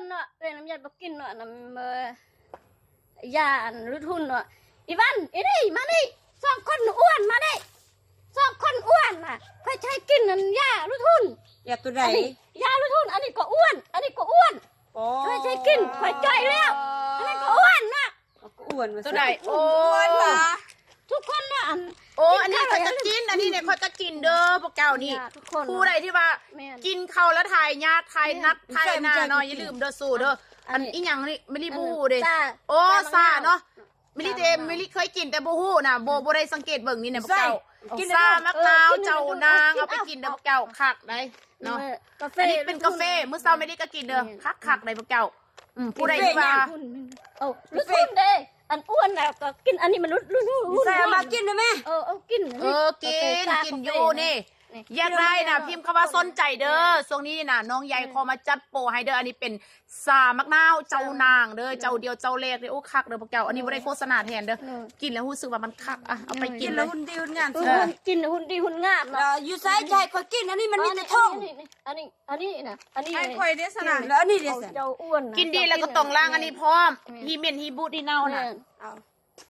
ເນາະ ເອື້ອຍລຳໄຍບໍ່ກິນເນາະ ນຳ ເອີ ຢາອັນຫຼຸດຫຸ່ນເນາະ. ອີວັນ ອີນີ້ ມານີ້ ສອງຄົນອ້ວນມານີ້ ສອງຄົນອ້ວນນະ ຂ້ອຍຈະໃຫ້ກິນອັນຢາຫຼຸດຫຸ່ນ. ຢາຕົວໃດ? ອັນນີ້ຢາຫຼຸດຫຸ່ນ ອັນນີ້ກໍອ້ວນ ອັນນີ້ກໍອ້ວນ. ໂອ້ ຂ້ອຍຈະໃຫ້ກິນ ຂ້ອຍຈ່ອຍແລ້ວ ອັນນັ້ນກໍອ້ວນນະ. ເອົາ ກໍອ້ວນວ່າ ຕົວໃດ? ອ້ວນຫວາ? ທຸກຄົນນະ ອັນ ໂອ້ ອັນນີ້ຂ້ອຍກໍກິນ ອັນນີ້ນີ້ຂ້ອຍກໍກິນເດີພວກເຈົ້ານີ້. ທຸກຄົນ ຜູ້ໃດທີ່ວ່າ ແມ່ນ ກິນເຂົ້າແລ້ວຖ່າຍຍາກ ຖ່າຍໜັກ ແມ່ນ ຖ່າຍໜ້າເນາະ ຢ່າລືມເດີ ສູ້ເດີ. ອັນ ອັນນີ້ອີຫຍັງນີ້ ມະລິບໍ່ຮູ້ເດ້. ໂອ້ ຊາເນາະ ມະລິເດ ມະລິເຄີຍກິນແຕ່ບໍ່ຮູ້ນະ ບໍ່ ບໍ່ໄດ້ສັງເກດເບິ່ງນີ້ນະພວກເຈົ້າ. ຊາໝາກນາວເຈົ້ານາງ ເອົາໄປກິນເດີພວກເຈົ້າ ຄັກໄດ໋ເນາະ. ກາເຟ ອັນນີ້ເປັນກາເຟ ມື້ເຊົ້າມະລິກໍກິນເດີ ຄັກໆ ໄດ໋ພວກເຈົ້າ. ອືມ ຜູ້ໃດທີ່ວ່າ ເອົາ ລຸກຂຶ້ນເດ້ ອັນອ້ວນນະກໍກິນ ອັນນີ້ມັນລຸກ ລຸກ ລຸກ ໃສ່ມາກິນໄດ້ແມ? ເອີ ເອົາກິນ ເອີ ກິນ ກິນຢູ່ນີ້. ຢາກໄດ້ນະ ພິມຄຳວ່າສົນໃຈເດີ. ຊ່ວງນີ້ນະ ນ້ອງໃຫຍ່ຂໍມາຈັດໂປໃຫ້ເດີ. ອັນນີ້ເປັນຊາໝາກນາວເຈົ້ານາງເດີ ເຈົ້າດຽວເຈົ້າແລກເດີ. ໂອ້ ຄັກເດີພວກເຈົ້າ ອັນນີ້ບໍ່ໄດ້ໂຄສະນາແທນເດີ. ກິນແລ້ວຮູ້ສຶກວ່າມັນຄັກ ອ່ະ ເອົາໄປກິນເລີຍ. ຫຸ່ນດີຫຸ່ນງາມ ເອີ ຫຸ່ນ ກິນຫຸ່ນດີຫຸ່ນງາມເນາະ. ຢູ່ໃສຈະໃຫ້ຂ້ອຍກິນ ອັນນີ້ມັນມີແຕ່ທ້ອງ. ອັນນີ້ ອັນນີ້ນະ ອັນນີ້ໃຫ້ຂ້ອຍເດ້ຊັ້ນນະ. ແລ້ວອັນນີ້ເດ້ຊັ້ນ ເຈົ້າອ້ວນ ກິນດີແລ້ວກໍຕ້ອງລ້າງອັນນີ້ພ້ອມ ແມ່ນ ຮີເໝັນຮີບູດຮີເນົ່ານະ. ເອົາ